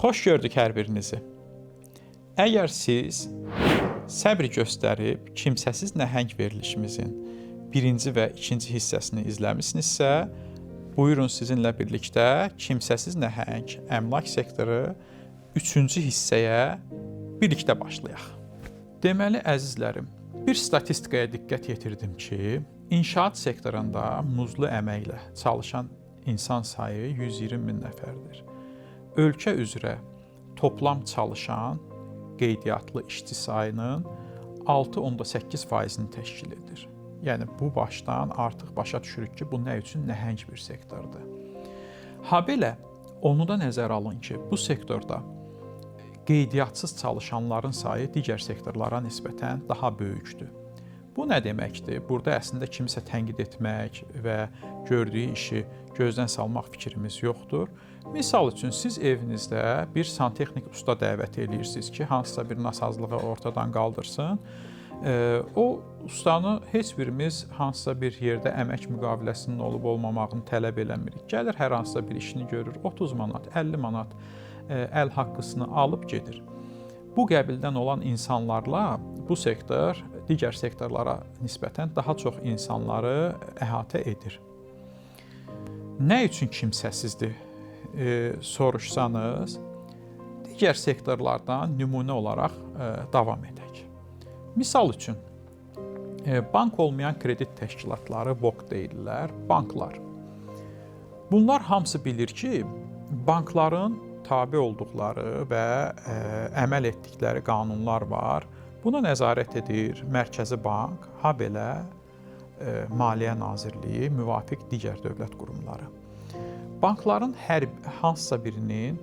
Xoş gördük hər birinizi. Əgər siz səbr göstərib kimsəsiz nəhəng verilişimizin birinci və ikinci hissəsini izləmisinizsə, buyurun sizinlə birlikdə kimsəsiz nəhəng əmlak sektoru üçüncü hissəyə birlikdə başlayaq. Deməli, əzizlərim, bir statistikaya diqqət yetirdim ki, inşaat sektorunda muzlu əməklə çalışan insan sayı 120 min nəfərdir. Ölkə üzrə toplam çalışan qeydiyyatlı işçi sayının 6,8%-ni təşkil edir. Yəni bu başdan artıq başa düşürük ki, bu nə üçün nəhəng bir sektordur. Habelə onu da nəzərə alın ki, bu sektorda qeydiyyatsız çalışanların sayı digər sektorlara nisbətən daha böyükdür. Bu nə deməkdir? Burada əslində kimisə tənqid etmək və gördüyü işi gözdən salmaq fikrimiz yoxdur. Misal üçün, siz evinizdə bir santexnik usta dəvət eləyirsiniz ki, hansısa bir nasazlığı ortadan qaldırsın. O ustanı heç birimiz hansısa bir yerdə əmək müqaviləsinin olub olmamağını tələb eləmirik. Gəlir hər hansısa bir işini görür, 30 manat, 50 manat əl haqqısını alıb gedir. Bu qəbildən olan insanlarla bu sektor digər sektorlara nisbətən daha çox insanları əhatə edir. Nə üçün kimsəsizdir soruşsanız, digər sektorlardan nümunə olaraq davam edək. Misal üçün, bank olmayan kredit təşkilatları, BOK deyirlər, banklar. Bunlar hamısı bilir ki, bankların tabe olduqları və əməl etdikləri qanunlar var. Buna nəzarət edir Mərkəzi Bank, habelə Maliyyə Nazirliyi, müvafiq digər dövlət qurumları. Bankların hər hansısa birinin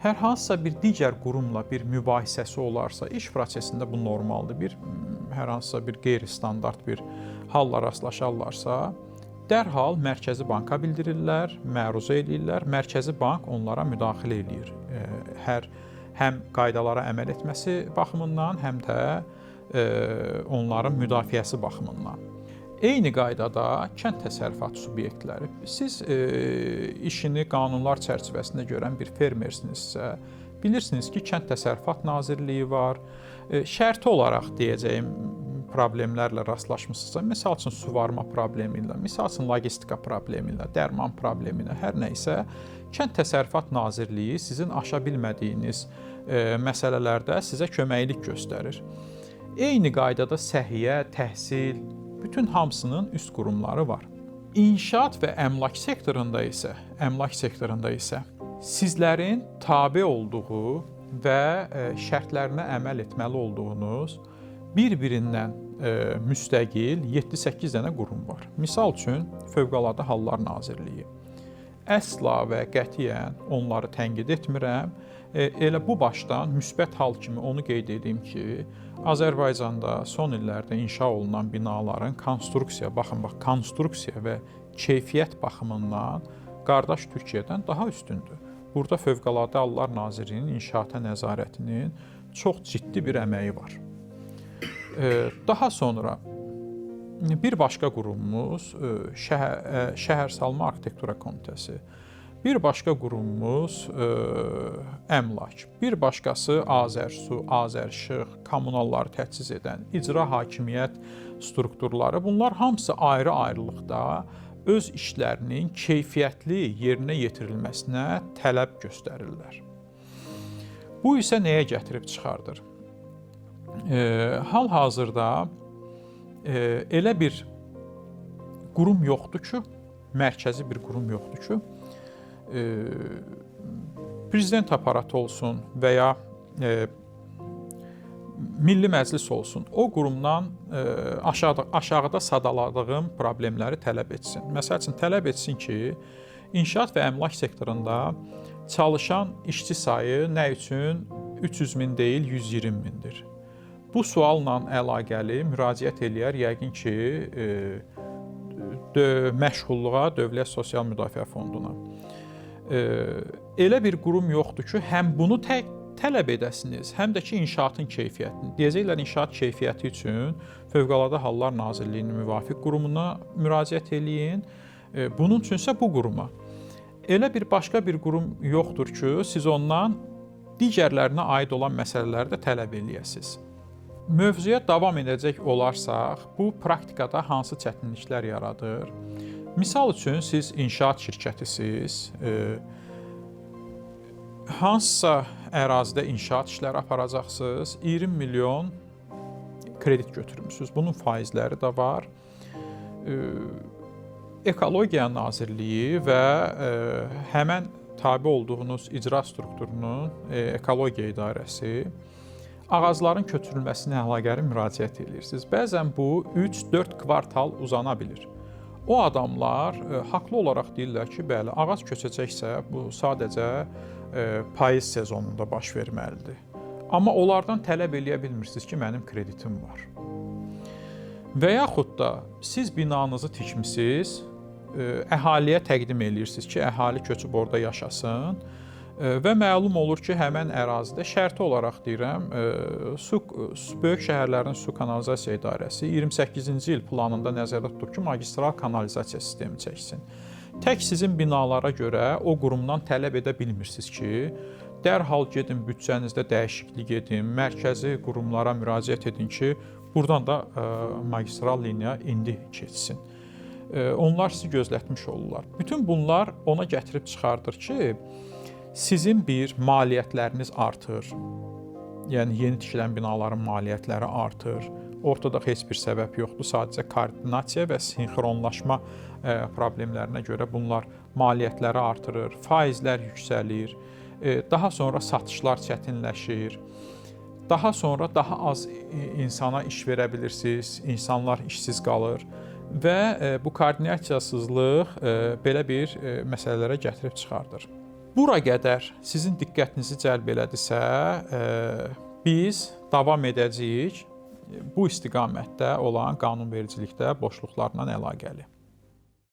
hər hansısa bir digər qurumla bir mübahisəsi olarsa, iş prosesində bu normaldır. Bir hər hansısa bir qeyri-standart bir halla rastlaşarlarsa, dərhal Mərkəzi Banka bildirirlər, məruzə eləyirlər. Mərkəzi Bank onlara müdaxilə eləyir. Həm qaydalara əməl etməsi baxımından, həm də onların müdafiəsi baxımından. Eyni qaydada kənd təsərrüfatı subyektləri, siz işini qanunlar çərçivəsində görən bir fermersinizsə, bilirsiniz ki, Kənd Təsərrüfat Nazirliyi var. Şərti olaraq deyəcəyim problemlərlə rastlaşmısınızsa, misal üçün suvarma problemi ilə, misal üçün logistika problemi ilə, dərman problemi ilə, hər nə isə Kənd Təsərrüfat Nazirliyi sizin aşa bilmədiyiniz məsələlərdə sizə köməklik göstərir. Eyni qaydada səhiyyə, təhsil, bütün hamısının üst qurumları var. İnşaat və əmlak sektorunda isə sizlərin tabe olduğu və şərtlərinə əməl etməli olduğunuz bir-birindən müstəqil 7-8 dənə qurum var. Misal üçün, Fövqəladə Hallar Nazirliyi. Əsla və qətiyyən onları tənqid etmirəm. Elə bu başdan müsbət hal kimi onu qeyd edim ki, Azərbaycanda son illərdə inşa olunan binaların konstruksiya, baxın bax, konstruksiya və keyfiyyət baxımından qardaş Türkiyədən daha üstündür. Burada Fövqəladə Hallar Nazirliyinin inşaata nəzarətinin çox ciddi bir əməyi var. Daha sonra bir başqa qurumumuz Şəhərsalma Arxitektura Komitəsi, bir başqa qurumumuz Əmlak, bir başqası Azərsu, Azərişıq, kommunalları təchiz edən icra hakimiyyət strukturları. Bunlar hamısı ayrı-ayrılıqda öz işlərinin keyfiyyətli yerinə yetirilməsinə tələb göstərirlər. Bu isə nəyə gətirib çıxardır? Hal-hazırda elə bir qurum yoxdur ki, mərkəzi bir qurum yoxdur ki, prezident aparatı olsun və ya Milli Məclis olsun, o qurumdan aşağıda sadaladığım problemləri tələb etsin. Məsəl üçün, tələb etsin ki, inşaat və əmlak sektorunda çalışan işçi sayı nə üçün 300 min deyil, 120 mindir? Bu sualla əlaqəli müraciət eləyər, yəqin ki, məşğulluğa, Dövlət Sosial Müdafiə Fonduna. Elə bir qurum yoxdur ki, həm bunu tələb edəsiniz, həm də ki, inşaatın keyfiyyətini. Deyəcəklər, inşaat keyfiyyəti üçün Fövqəladə Hallar Nazirliyinin müvafiq qurumuna müraciət eləyin. Bunun üçünsə bu quruma. Elə bir başqa bir qurum yoxdur ki, siz ondan Digərlərinə aid olan məsələləri də tələb eləyəsiniz. Mövzuya davam edəcək olarsaq, bu praktikada hansı çətinliklər yaradır? Misal üçün, siz inşaat şirkətisiz, hansısa ərazidə inşaat işləri aparacaqsınız, 20 milyon kredit götürmüsünüz. Bunun faizləri də var. Ekologiya Nazirliyi və həmən tabe olduğunuz icra strukturunun Ekologiya İdarəsi ağacların köçürülməsinə əlaqəli müraciət edirsiniz. Bəzən bu 3-4 kvartal uzana bilir. O adamlar haqlı olaraq deyirlər ki, bəli, ağac köçəcəksə bu sadəcə payız sezonunda baş verməlidir. Amma onlardan tələb eləyə bilmirsiniz ki, mənim kreditim var. Və yaxud da siz binanızı tikmisiniz, əhaliyə təqdim eləyirsiniz ki, əhali köçüb orada yaşasın və məlum olur ki, həmən ərazidə şərti olaraq deyirəm, su böyük şəhərlərin su kanalizasiya idarəsi 28-ci il planında nəzərdə tutub ki, magistral kanalizasiya sistemi çəksin. Tək sizin binalara görə o qurumdan tələb edə bilmirsiniz ki, dərhal gedin büdcənizdə dəyişiklik edin, mərkəzi qurumlara müraciət edin ki, buradan da magistral liniya indi keçsin. Onlar sizi gözlətmiş olurlar. Bütün bunlar ona gətirib çıxardır ki, sizin bir maliyyətləriniz artır. Yəni yeni tikilən binaların maliyyətləri artır. Ortada heç bir səbəb yoxdur. Sadəcə koordinasiya və sinxronlaşma problemlərinə görə bunlar maliyyətləri artırır, faizlər yüksəlir. Daha sonra satışlar çətinləşir. Daha sonra daha az insana iş verə bilirsiniz, insanlar işsiz qalır və bu koordinasiyasızlıq belə bir məsələlərə gətirib çıxardır. Bura qədər sizin diqqətinizi cəlb elədisə, biz davam edəcəyik bu istiqamətdə olan qanunvericilikdə boşluqlarla əlaqəli.